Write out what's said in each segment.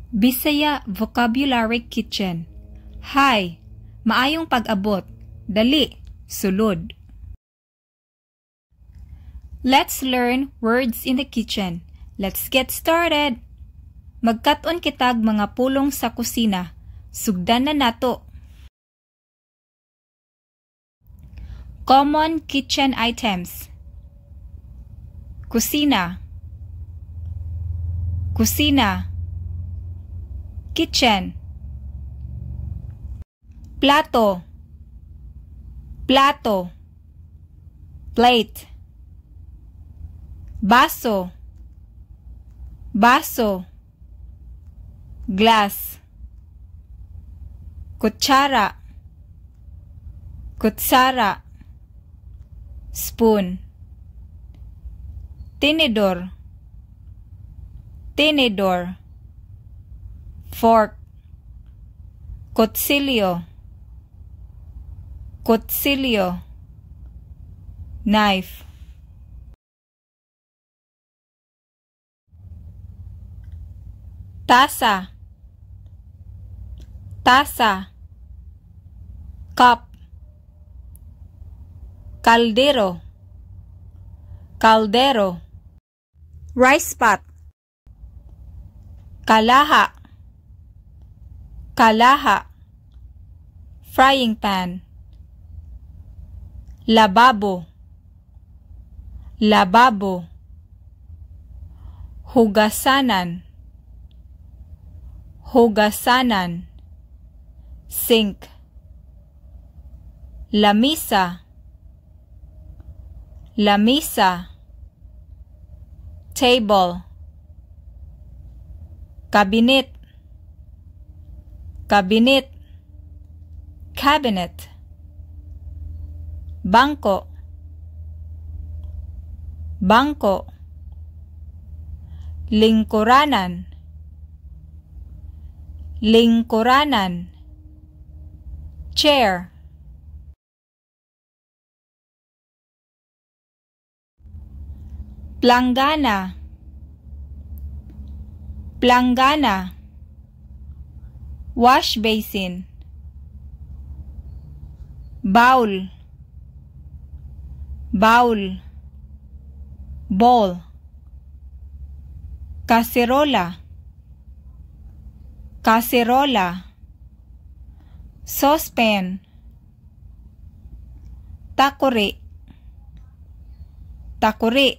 Bisaya Vocabulary Kitchen. Hi! Maayong pag-abot. Dali, sulod. Let's learn words in the kitchen. Let's get started! Magkat-on kitag mga pulong sa kusina. Sugdan na nato. Common kitchen items. Kusina. Kusina. Kitchen. Plato. Plato. Plate. Baso. Baso. Glass. Kutsara. Kutsara. Spoon. Tinidor. Tinidor. Fork. Kutsilyo. Kutsilyo. Knife. Tasa. Tasa. Cup. Kaldero. Kaldero. Rice pot. Kalaha. Kalaha. Frying pan. Lababo. Lababo. Hugasanan. Hugasanan. Sink. Lamisa. Lamisa. Table. Cabinet. Cabinet. Cabinet. Bangko. Bangko. Lingkuranan. Lingkuranan. Chair. Planggana. Planggana. Wash basin. Bowl. Bowl. Bowl. Kaserola. Kaserola. Saucepan. Takuri. Takuri.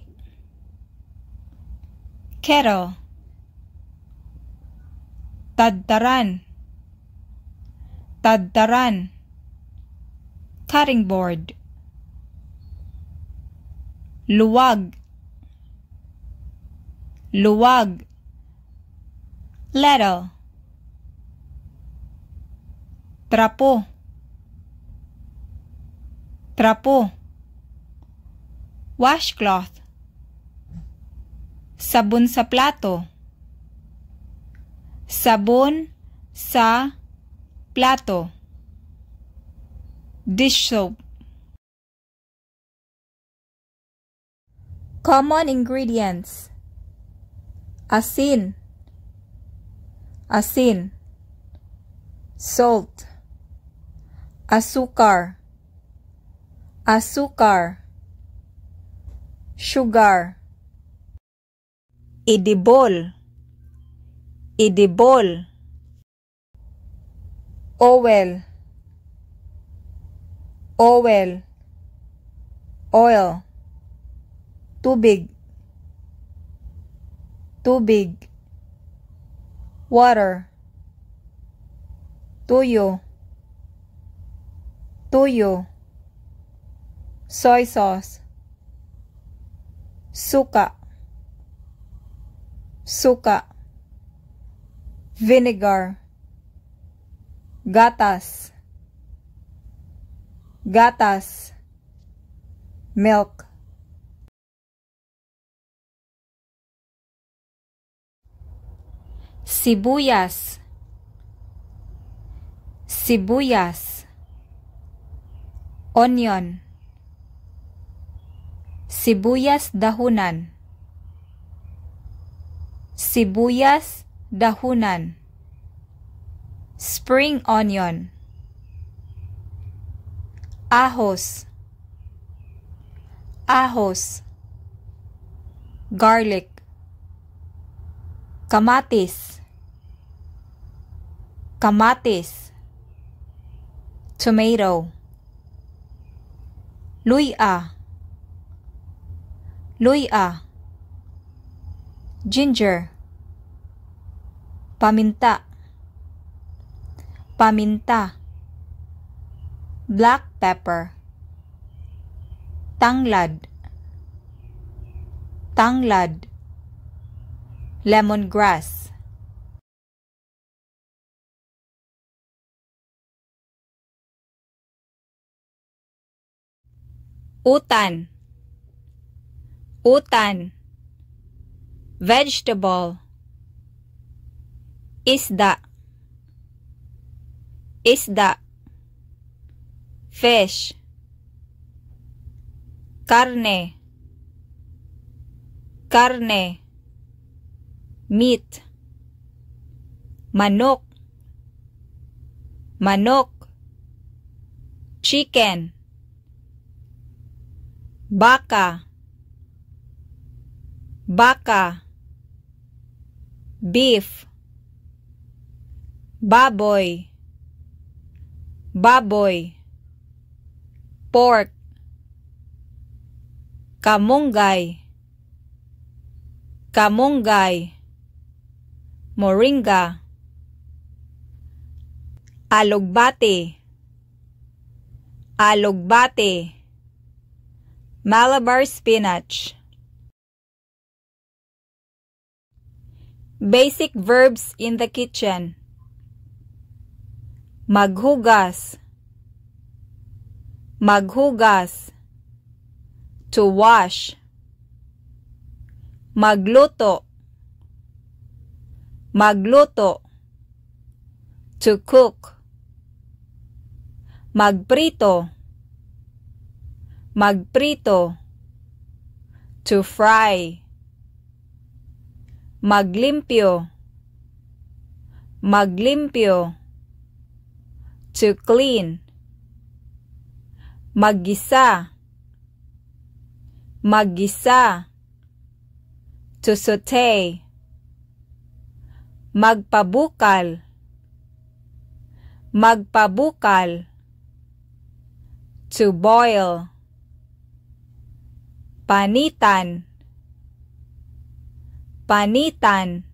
Kettle. Tadtaran. Tadtaran. Cutting board. Luwag. Luwag. Ladle. Trapo. Trapo. Washcloth. Sabon sa plato. Sabon sa plato. Dish soap. Common ingredients. Asin. Asin. Salt. Asukar. Asukar. Sugar. Idibol. Idibol. Oil. Oil. Oil. Tubig. Tubig. Water. Tuyo. Tuyo. Soy sauce. Suka. Suka. Vinegar. Gatas. Gatas. Milk. Sibuyas. Sibuyas. Onion. Sibuyas dahunan. Sibuyas dahunan. Spring onion. Ahos, ahos. Garlic. Kamatis, kamatis. Tomato. Luya, luya. Ginger. Paminta, paminta. Black pepper. Tanglad, tanglad. Lemongrass. Utan, utan. Vegetable. Isda, isda. Fish. Karne, karne. Meat. Manok, manok. Chicken. Baka, baka. Beef. Baboy, baboy. Pork. Kamunggay, kamunggay. Moringa. Alugbati, alugbati. Malabar spinach. Basic verbs in the kitchen. Maghugas, maghugas. To wash. Magluto, magluto. To cook. Magprito, magprito. To fry. Maglimpyo, maglimpyo. To clean. Maggisa, maggisa. To saute. Magpabukal, magpabukal. To boil. Panitan, panitan.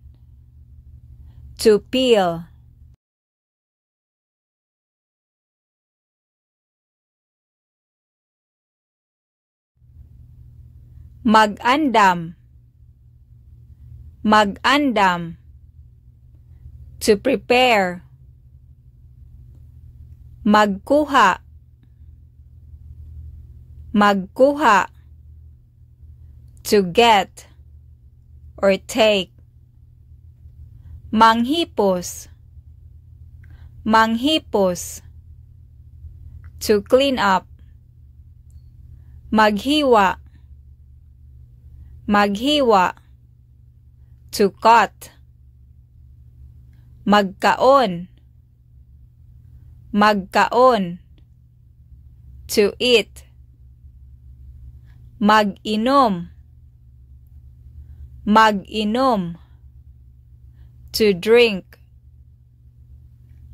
To peel. Mag-andam, mag-andam. To prepare. Magkuha, magkuha. To get or take. Manghipos, manghipos. To clean up. Maghiwa, maghiwa. To cut. Magkaon, magkaon. To eat. Mag-inom, mag-inom. To drink.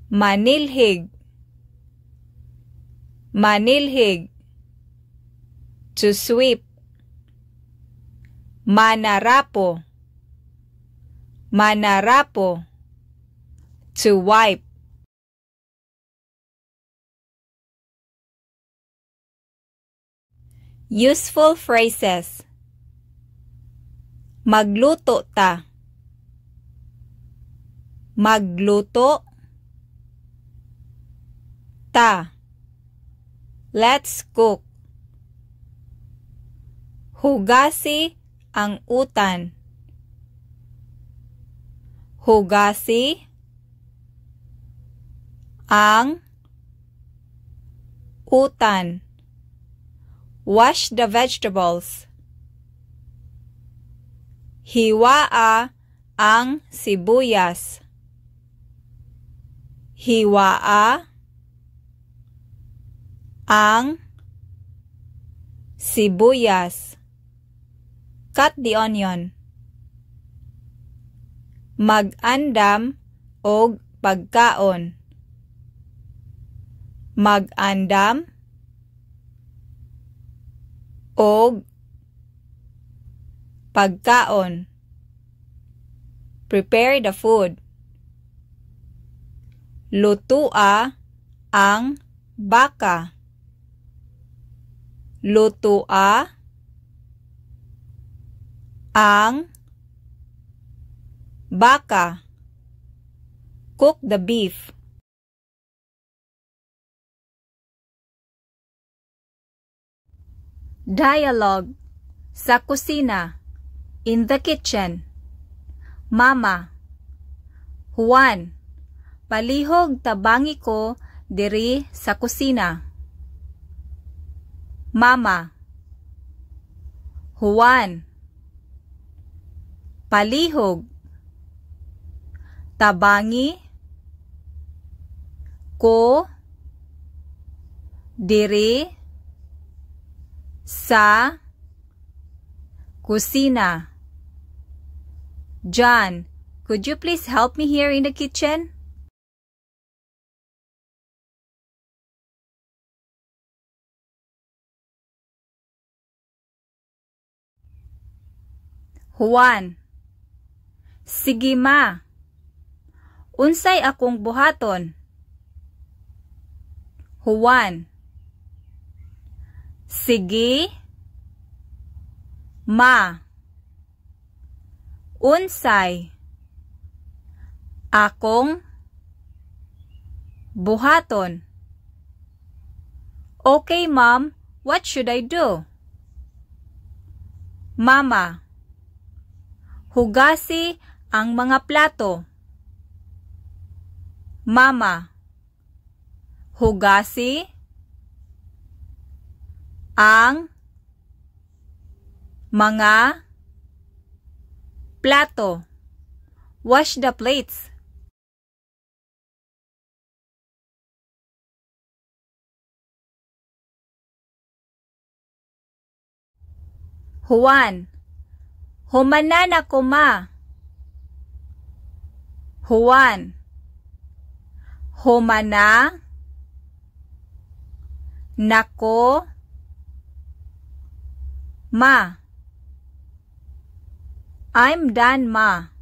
Manilhig, manilhig. To sweep. Manarapo, manarapo. To wipe. Useful phrases. Magluto ta. Magluto ta. Let's cook. Hugasi ang utan. Hugasi ang utan. Wash the vegetables. Hiwaa ang sibuyas. Hiwaa ang sibuyas. Cut the onion. Mag-andam og pagkaon. Mag-andam og pagkaon. Prepare the food. Lutua ang baka. Lutua ang baka. Cook the beef. Dialogue. Sa kusina. In the kitchen. Mama. Juan, palihog tabangi ko diri sa kusina. Mama. Juan, palihog tabangi ko diri sa kusina. John, could you please help me here in the kitchen? Juan, sige ma. Unsay akong buhaton? Juan, sige ma. Unsay akong buhaton? Okay, Mom, what should I do? Mama, hugasi ang mga plato. Mama, hugasi ang mga plato. Wash the plates. Juan, humanan ako ma. Juan, humana nako ma. I'm done, ma.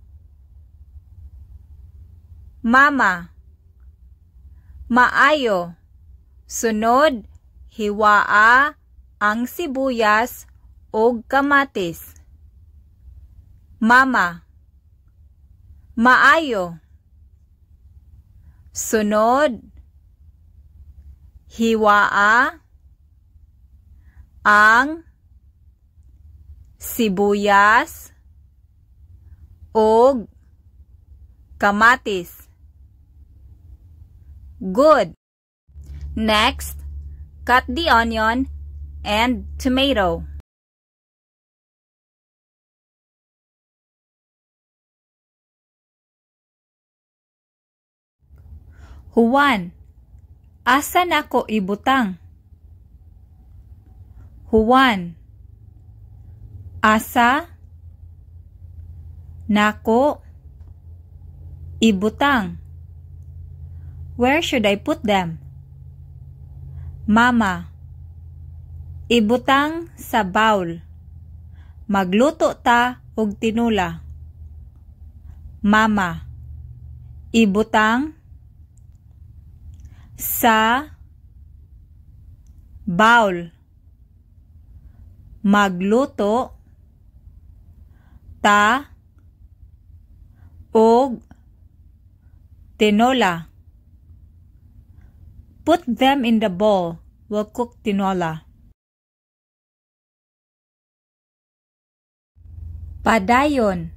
Mama, maayo. Sunod, hiwaa ang sibuyas og kamatis. Mama, maayo. Sunod, hiwaa ang sibuyas og kamatis. Good. Next, cut the onion and tomato. Juan, asa nako ibutang? Juan, asa nako ibutang? Where should I put them? Mama, ibutang sa bowl. Magluto ta og tinula. Mama, ibutang sa bowl. Magluto ta og tinola. Put them in the bowl. We'll cook tinola. Padayon.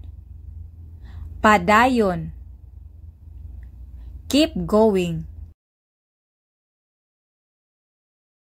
Padayon. Keep going.